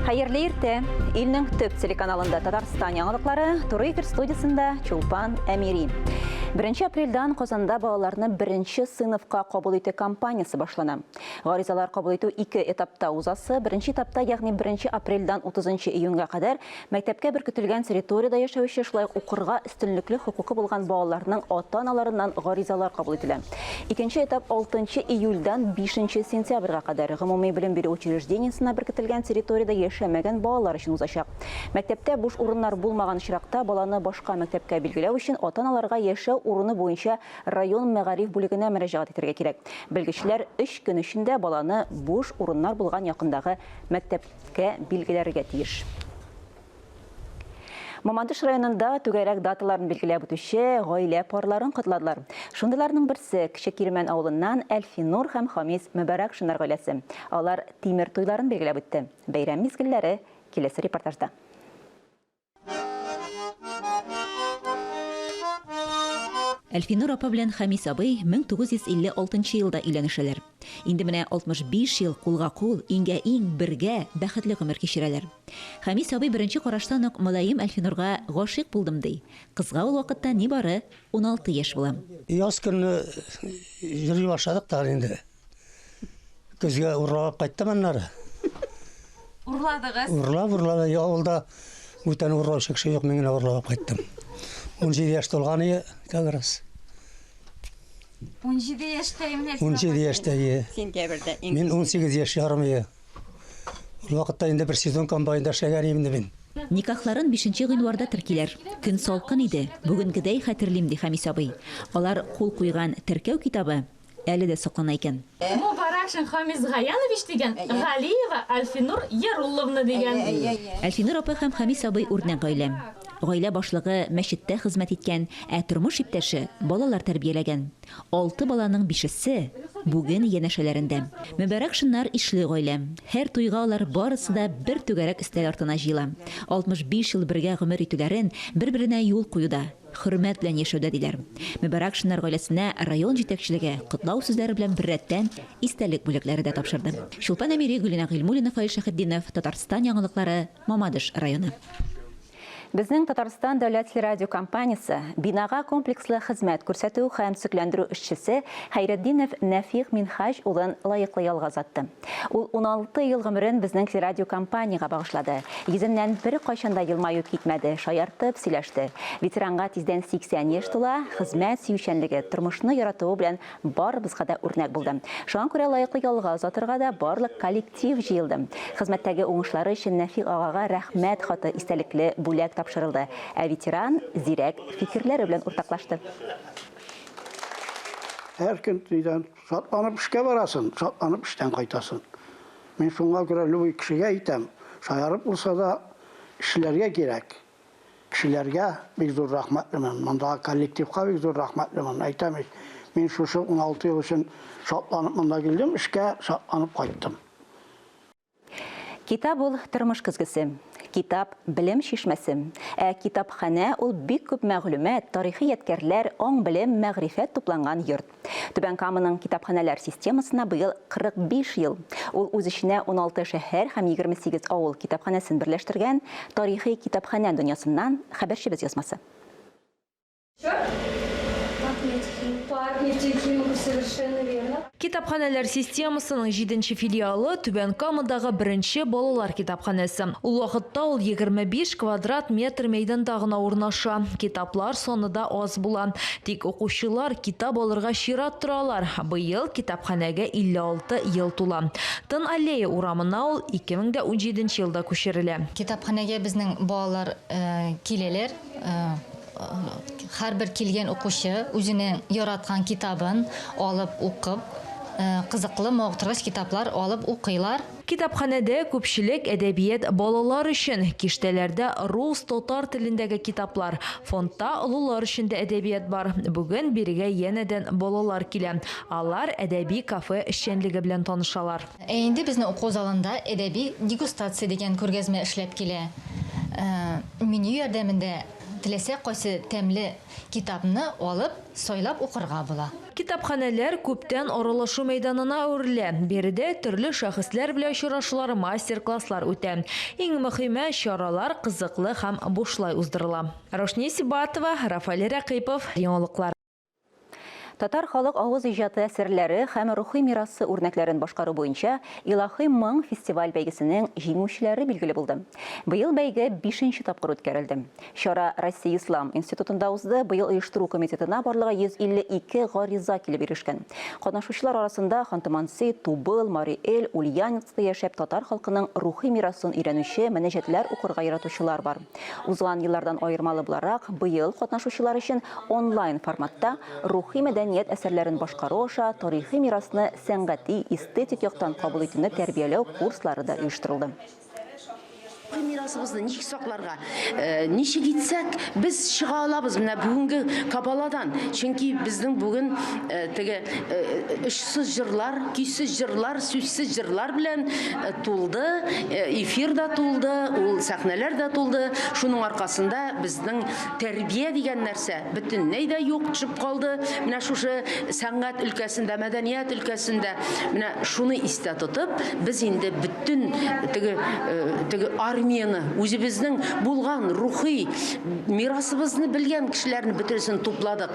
Хәерле иртә! Илнең төп телеканалында Татарстан яңалыклары, туры эфир студиясендә Чулпан Әмири. 1 апрельдән Казанда балаларны беренче сыйныфка кабул итү кампаниясе башлана. Гаризалар кабул итү ике этапта узасы. Беренче этапта, ягъни 1 апрельдән 30 июньгә кадәр Мәктәпкә беркетелгән территориядә яшәүче, шулай ук укырга өстенлекле хокукы булган балаларның ата-аналарыннан гаризалар кабул ителә. Икенче этап 6 июльдән 5 сентябрьгә кадәр гомуми белем бирү учреждениесенә беркетелгән территориядә яшәмәгән балалар өчен узачак. Мәктәптә буш урыннар булмаган очракта баланы башка мәктәпкә билгеләү өчен ата-аналарга яшәү урыны буенча район мәгариф бүлегенә мөрәҗәгать итәргә кирәк. Белгечләр өч көн эчендә баланы буш урыннар булган якындагы мәктәп Кә билгеләргә тиеш. Мамадыш районында түгәрәк даталарын билгеләп үтүче гаилә парларын котладылар. Шундыйларның берсе, Кече Кирмән авылыннан Әлфинур һәм Хамис Мөбарәкшиннар гаиләсе. Алар тимер туйларын билгеләп үтте. Бәйрәм мизгелләре киләсе репортажда. Әлфинур апа белән Хәмис абый 1956 елда өйләнешәләр. Инде менә 65 ел кулга-кул, иңгә-иң, бергә бәхетле гомер кичерәләр. Хәмис абый беренче караштан ук мөлаем Әлфинурга гашыйк булдым, ди. Кызга ул вакытта нибары 16 яшь була. Яз көнне йөри башладык тагын инде. Көзгә урлап кайттым аннары. Урладыгыз? Урлап, урлап, авылда бүтән урлаучы кеше юк, мин генә урлап кайттым. 17 яшь тулган ие, как раз. 17 яшьтә именно. 17 яшьтә ие. Сентябрьдә. Мин 18 яшь ярым ие. Ул вакытта инде бер сезон комбайнда эшләгән идем инде мин. Никахларын бишенче гыйнварда теркиләр. Көн салкын иде, бүгенгедәй хәтерлим, ди Хәмис абый. Алар кул куйган теркәү китабы әле дә саклана икән. Мубаракшин Хамис Гаянович дигән, Галиева Альфинур Ярулловна дигән. Әлфинур апа һәм Хамис абый үрнәк гаилә. Гаилә башлыгы мәчеттә хезмәт иткән, ә тормыш иптәше балалар тәрбияләгән. Алты баланың бишесе бүген янәшәләрендә. Мөбарәкшиннар ишле гаилә. Һәр туйга алар барысы да бер түгәрәк өстәл артына җыела. 65 ел бергә гомер итүләрен бер-беренә юл куюда, хөрмәт белән яшәүдә, диләр. Мөбарәкшиннар гаиләсенә район җитәкчелеге котлау сүзләре белән беррәттән истәлек бүләкләре дә тапшырды. Чулпан Әмири, Гөлинә Гыйльмуллина, Фаил Шәһетдинов, Татарстан яңалыклары, Мамадыш районы. Безнең Татарстан дәүләт телерадиокомпаниясе бинага комплекслы хезмәт күрсәтү һәм төзекләндерү эшчесе Хәйретдинов Нәфигъ Минһаҗ улын лаеклы ялга озатты. Ул 16 ел гомерен безнең телерадиокомпаниягә багышлады. Йөзеннән беркайчан да елмаю китмәде, шаяртып сөйләште. Ветеранга тиздән 80 яшь тула, хезмәт сөючәнлеге, тормышны яратуы белән барыбызга да үрнәк булды. Шуңа күрә лаеклы ялга озатырга да барлык коллектив җыелды. Хезмәттәге уңышлары өчен Нәфигъ агага Рәхмәт хаты, истәлекле бүләк тапшырылды. Ә ветеран зирәк фикерләре белән уртаклашты. Һәр көн өйдән Шатланып эшкә барасың, шатланып эштән кайтасың. Мин шуңа күрә любой кешегә әйтәм, шаярып булса да эшләргә кирәк. Кешеләргә бик зур рәхмәтлемен, мондагы коллективка бик зур рәхмәтлемен. Әйтәм бит, мин шушы 16 ел өчен шатланып монда килдем, эшкә шатланып кайттым. Китап ул, тормыш көзгесе. Китап, белем чишмәсе. Ә китапханә ул бик күп мәгълүмат, тарихи ядкәрләр, аң-белем, мәгърифәт тупланган йорт. Түбән Каманың китапханәләр системасына быел 45 ел. Ул үз эченә 16 шәһәр һәм 28 авыл китапханәсен берләштергән тарихи китапханә дөньясыннан хәбәрчебез язмасы. Китапханәләр системасының җиденче филиалы Түбән Камадагы беренче балалар китапханәсе. Ул вакытта ул 25 квадрат метр мәйданда гына урнаша. Китаплар саны да аз була. Тик укучылар китап алырга чират торалар. Быел китапханәгә 56 ел тула. Тын аллея урамына ул 2017 елда күчерелә. Китапханәгә безнең балалар киләләр. Һәрбер килгән укучы үзенең яраткан китабын алып укып, кызыклы, мавыктыргыч китаплар алып укыйлар. Китапханәдә күпчелек әдәбият балалар өчен. Киштәләрдә рус, татар телендәге китаплар. Фондта олылар өчен дә әдәбият бар. Бүген бирегә янәдән балалар килә. Алар әдәби кафе эшчәнлеге белән танышалар. Ә инде безнең уку залында Әдәби дегустация дигән күргәзмә эшләп килә. Меню ярдәмендә теләсә кайсы тәмле китапны алып, сайлап укырга була. Китапханәләр күптән аралашу мәйданына әверелә. Биредә төрле шәхесләр белән очрашулар, мастер-класслар үтә. Иң мөхиме, чаралар кызыклы һәм бушлай уздырыла. Раушния Сибатова, Рафаэль Рәкыйпов, Яңалыклар. Татар халык авыз иҗаты әсәрләре һәм рухи мирасы үрнәкләрен башкару буенча Илаһи моң фестиваль-бәйгесенең җиңүчеләре билгеле булды. Быел бәйге бишенче тапкыр үткәрелде. Чара Россия Ислам институтында узды. Быел оештыру комитетына барлыгы 152 гариза килеп ирешкән. Катнашучылар арасында Ханты-Манси, Тубыл, Мари Эл, Ульяновскта яшәп татар халкының рухи мирасын өйрәнүче, мөнәҗәтләр укырга яратучылар бар. Узган еллардан аермалы буларак, быел катнашучылар өчен онлайн форматта рухи мәдәният әсәрләрен башкару аша тарихи мирасны сәнгати, эстетик яктан кабул итүне тәрбияләү курслары да оештырылды. Рухи мирасыбызны ничек сакларга, ничек итсәк, без чыга алабыз менә бүгенге кабаладан. Чөнки безнең бүген теге очсыз җырлар, көйсез җырлар, сүзсез җырлар белән тулды, эфир да тулды, ул сәхнәләр дә тулды. Шуның аркасында безнең тәрбия дигән нәрсә бөтенләй дә юк, төшеп калды. Менә шушы сәнгать өлкәсендә, мәдәният өлкәсендә менә шуны истә тотып, без инде бөтен теге теге армияне, үзебезнең булган рухи мирасыбызны белгән кешеләрне бөтенесен тупладык.